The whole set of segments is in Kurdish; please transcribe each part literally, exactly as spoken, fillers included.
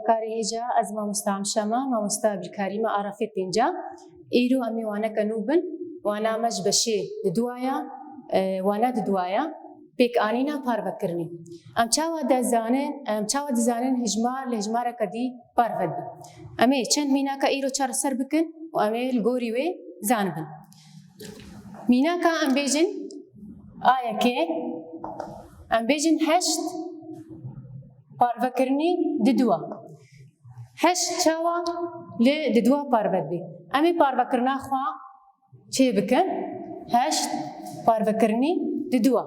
Karê hêja, ez mamosta Amşama, mamosta birkarî me a refê pênca. Îro em ê waneke nû bin, wana me ji beşê diduwaya, e, wana diduwaya, pêkanîna parvekirinê. Em çawa dizanin, em çawa dizanin hejmar li hejmareke dî parve dibe? Em ê çend mînaka îro çareser bikin û em ê li gorî wê zanibin. Mînaka em bêjin a yekê, em bêjin heşt parvekirinî diduwa. Heşt çawa li diduwa parve dibe? Em ê parvekirina xwe çê bikin. Heşt parvekirinî diduwa.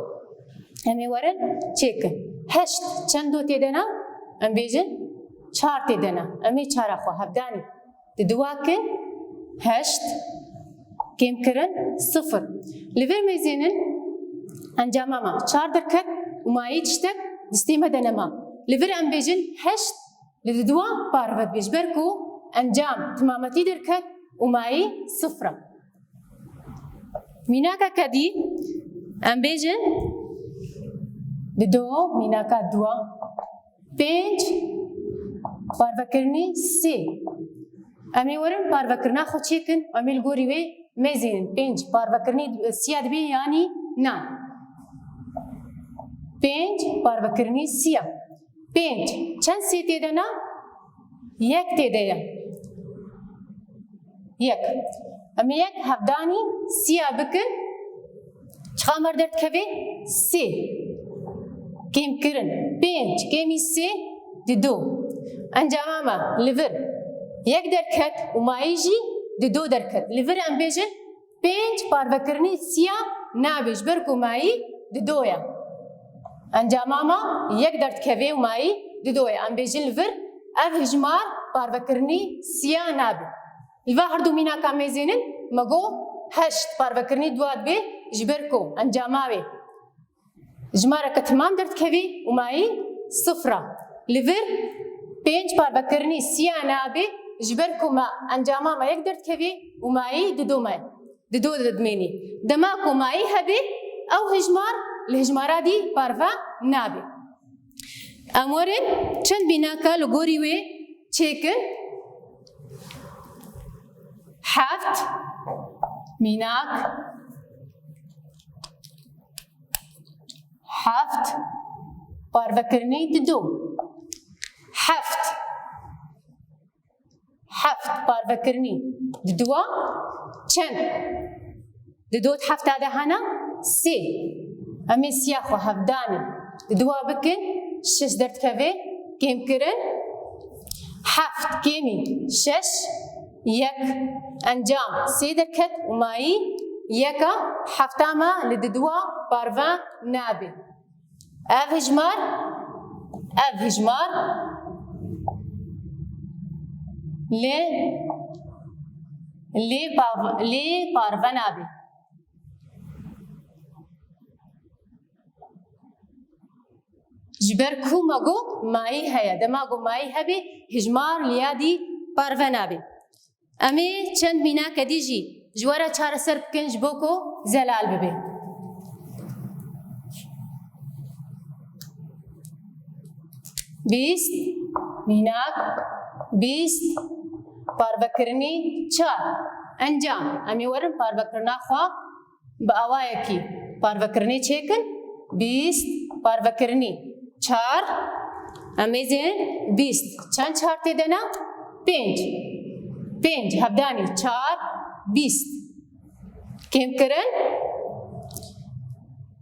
Em ê werin çêkin. Heşt çend do tê de ne? Em bêjin çar tê de ne. Em ê çara xwe hevdanî diduwa kin, heşt kêmkirin sifir. Li vir mêzênin encama me çar derket û mayî tiştek destê me de nema. Li vir em bêjin heşt li diduwa parve dibe, ji ber ku encam timametî derket û mayî sifir e. Mînakeke dî em bêjin dido, mînaka duwa. Pênc parvekirinî sê. Em ê werin parvekirina xwe çêkin, em ê li gorî wê mêzênin. Pênc parvekirinî siya dibe yanî na? Pênc parvekirinî siya. Pênc çend sê tê de ne? Yek tê de ye. Yek. Em ê yek hevdanî siya bikin. Çiqa me derdikeve? Sê. Kêmkirin. Pênc kêmî sê dido. Encama me li vir yek derket û mayî jî dido derket. Li vir em bêjin pênc parvekirinî siya nabe, ji ber ku mayî dido ye. Encama me yek derdikeve û mayî dido ye. Em bêjin li vir ev hijmar parvekirinî siya nabe. Li va herdu mînaka mêzênin me got heşt parvekirinî duwa dibe, ji ber ku encama wê jimareke timam derdikevî û mayî sifir e. Li vir pênc parvekirinî siya nabe, ji ber ku me encama me yek derdikevî û mayî dido me, dido dimênî. Dema ku mayî hebe, ew hijmar li hijmara dî parve nabe. Em werin çend mînaka li gorî wê çêkin. Heft mînak, heft parvekirinî dido. Heft. Heft parvekirinî diduwa çend? Dido di hefta de hene sê. Em ê siya xwe hevdanî diduwa bikin, şeş derdikeve, kêmkirin heft kêmî şeş yek. Encam sê derket û mayî yek e, hefta me li diduwa parve nabe. Ev hijmar, ev hijmar lê, lê pav-, lê parve nabe. Ji ber ku me got mayî heye. Dema ku mayî hebe, hijmar li ya dî parve nabe. Em ê çend mînake dî jî ji we re çareser bikin ji bo ku zelal bibe. Bîst, mînak, bîst, parvekirinî çar. Encam, em ê werin parvekirina xwe bi awayekî parvekirinê çêkin. Bîst parvekirinî çar, em ê zên bîst. Çend çar tê de ne? Pênc. Pênc hevdanî çar, bîst. Kêmkirin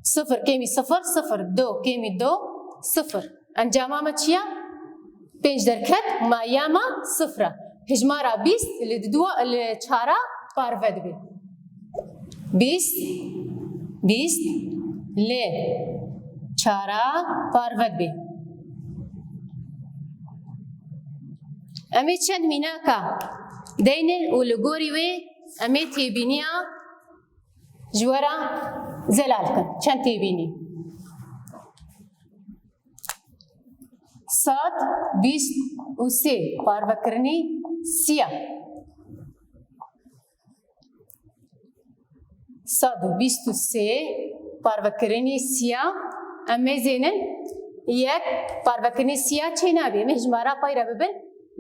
sifir kêmî sifir, sifir, do kêmî do, sifir. Encama me çi ye? Pênc derket, mayiya me sifir e. Hijmara bîst li diduwa, li çara parve dibe. Bîst, bîst li çara parve dibe. Em ê çend mînaka deynin û li gorî wê em ê têbîniya ji we re zelal kin. Çend têbînî? Sed bîst û sê parvekirinî siya. Sed û bîst û sê parvekirinî siya. Em ê zênin Yek parvekirinî sî ya çênabê. Em ê hijmara xwe re bibin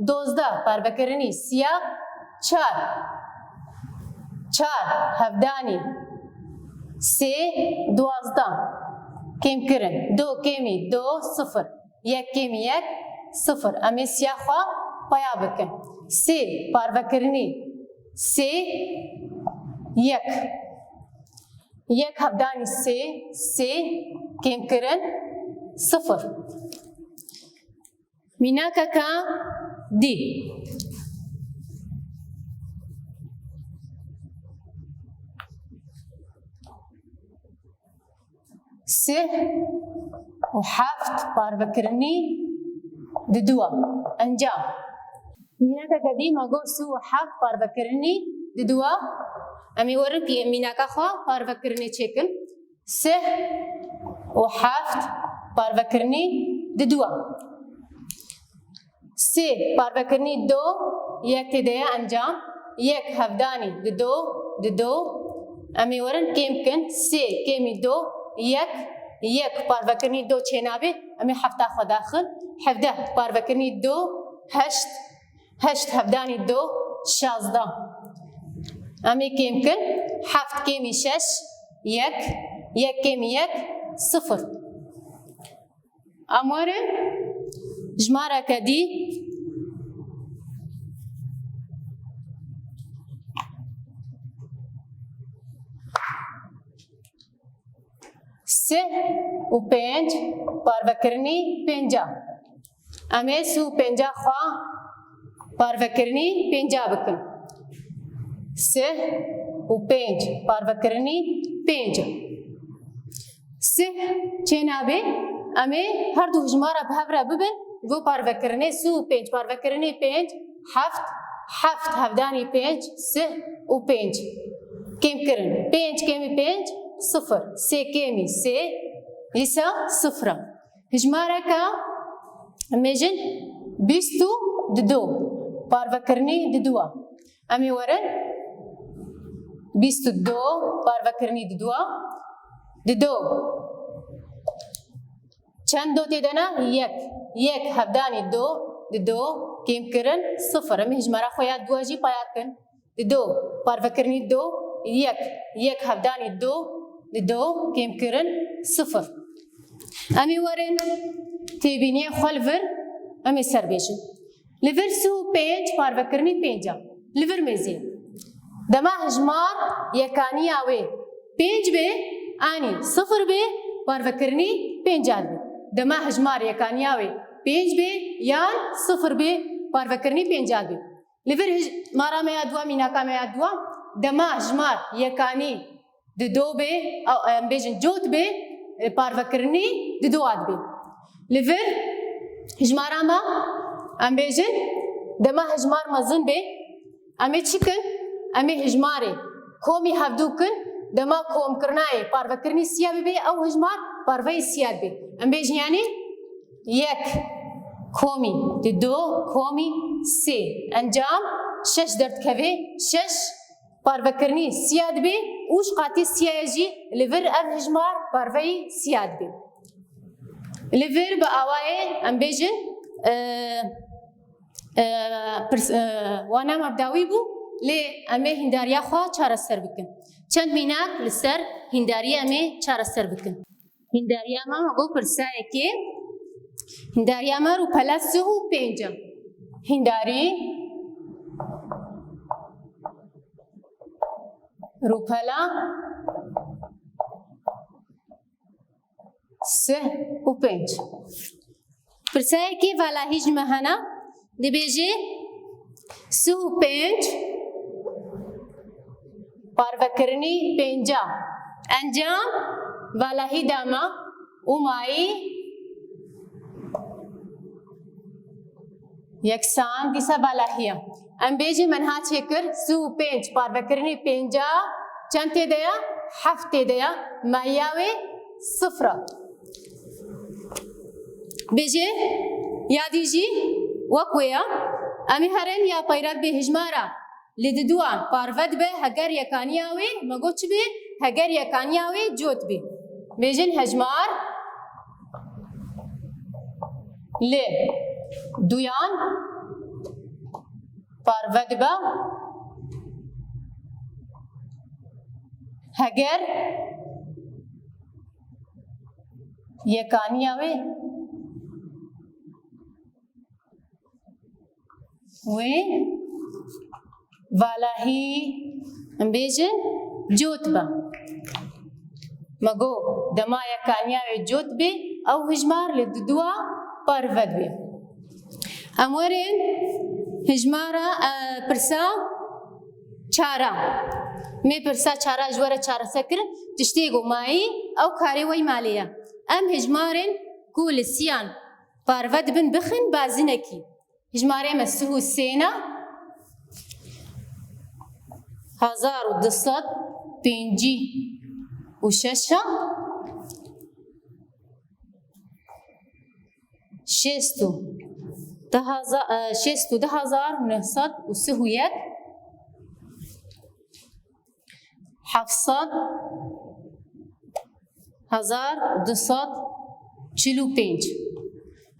dozdeh parvekirinî sî ya çar. Çar hevdanî sê duwazdeh. Kêmkirin. Do kêmî do sifir. Yek kêmî yek sifir. Em ê sî ya xwe peya bikin. Sê parvekirinî sê yek. Yek hevdanî sê, sê kêmkirin sifir. Mînakeke dî. Sih û heft parvekirinî diduwa. Encam. Mînakeke dî me got sih û heft parvekirinî diduwa. Em ê werin pî-, mînaka xwe parvekirinê çêkin. Sih û heft parvekirinî diduwa. Sê parvekirinî do, yek tê de ye, encam. Yek hevdanî dido, dido. Em ê werin kêm bikin. Sê kêmî do, yek, yek parvekirinî do çênabe. Em ê hefta xwe daxin. Hevdeh parvekirinî do, heşt, heşt hevdanî do, şazdeh. Em ê kêm bikin. Heft kêmî şeş, yek, yek kêmî yek, sifir. Em werin jimareke dî. Sih û pênc parvekirinî pênca. Em ê sih û pênca xwe parvekirinî pênca bikin. Sih û pênc parvekirinî pênca. Sih çênabe, em ê her du hijmara bi hev re bibin, go parvekirinê sih û pênc, parvekirinê pênc, heft, heft hevdanî pênc, sih û pênc. Kêmkirin. Pênc kêmî pênc, sifir. Sê kêmî sê, îsa sifir e. Hijmareke em bêjin bîst û dido, parvekirinî diduwa. Em ê werin bîst û du parvekirinî diduwa. Dido. Çend do tê de ne? Yek. Yek hevdanî do, dido, kêmkirin sifir. Em ê hijmara xwe ya duwa jî peya kin. Dido parvekirinî do, yek. Yek hevdanî do, dido, kêmkirin sifir. Em ê werin têbîniyê xwe li vir, em ê ser bêjin. Li vir sih û pênc parvekirinî pênca. Li vir mêzê. Dema hijmar yekaniya wê pênc bê, anî sifir bê, parvekirinî pênca dibê. Dema hijmar yekaniya wê pênc bê yan sifir bê, parvekirinî pênca dibê. Li vir hij-, hijmara me ya duwa, mînaka me ya duwa, dema hijmar yekanî dido bê, ew, em bêjin cot bê, e, parvekirinî didowa dibê. Li vir hijmara me, em bêjin, dema hijmar mezin bê, em ê çi kin? Em ê hijmarê komî hevdû kin, dema komkirina yê parvekirinî sî ya bibê, ew hijmar parveyî sî ya dibê. Em bêjin yanî yek komî dido komî sê. Encam şeş derdikeve, şeş parvekirinî sî ya dibê û ji qatî sî ya ye jî li vir ev hijmar parveyî sî ya dibê. Li vir bi awayê em bêjin, e, e, pirs-, e, wana me bi dawî bû, lê em ê hîndariya xwe çareser bikin. Çend mînak li ser hîndariyê em ê çareser bikin. Hîndariya me, me got pirsayekê. Hîndariya me rûpela sih û pênc e. Hîndarî, rûpela sih û pênc. Pirsayekê valahî ji me hene, dibêje sih û pênc parvekirinî pênca. Encam valahî dama û mayî yeksan dîsa valahî ye. Em bêjin me niha çêkir sih û pênc parvekirinî pênca çend tê de ye? Heft tê de ye. Mayiya wê sifir e. Bêje, ya dî jî wek wê ye. Em ê herin ya peyre bê hijmara li diduwan parve dibe, heger yekaniya wê, me got çi bê? Heger yekaniya wê cot bê. Bêjin hejmar li duyan parve dibe. Heger yekaniya wê wê valahî, em bêjin, cot be. Me got, dema yekaniya wê cot bê, ew hijmar li diduwa parve dibe. Em werin hijmara, e, pirsa çara. Me pirsa çara ji we re çareser kirin. Tiştê ku mayî, ew karê we yî malê ye. Em hijmarên ku li siyan parve dibin bixin bazinekî. Hijmarê me sih û sê ne. Hezar û du sed pêncî û şeş e. Şêst û du hezar, e, şêst û du hezar neh sed û sih û yek. Heft sed, hezar du sed çil û pênc.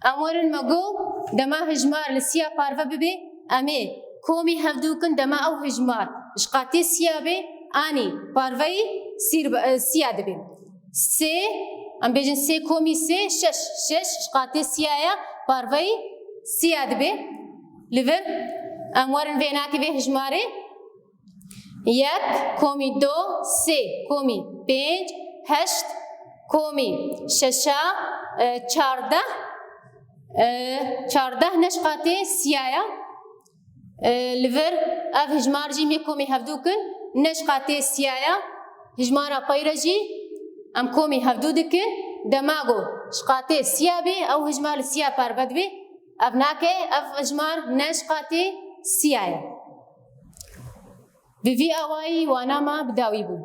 Em werin me got, dema hijmar li siya parve bibe, em ê komî hevdû kin dema ew hijmar ji qatê siya be, anî parveyî sîr be, e, siya dibe. Sê, em bêjin sê komî sê, şeş, şeş ji qatê siya ye, parveyî siya dibe. Li vir em werin vênakê vê hijmarê. Yek komî do, sê komî pênc, heşt komî şeşa, e, çardeh, e, çardeh ne ji qatê siya ye. E, li vir ev hijmar jî em ê komî hevdû kin, ne ji qatê siya ye. Hijmara peyre jî em komî hevdû dikin, dema ku ji qatê siya bê, ew hijmar li siya parve dibe. Ev nake, ev hijmar ne ji qatê siya ye. Bi vî awayî wana me bi dawî bû.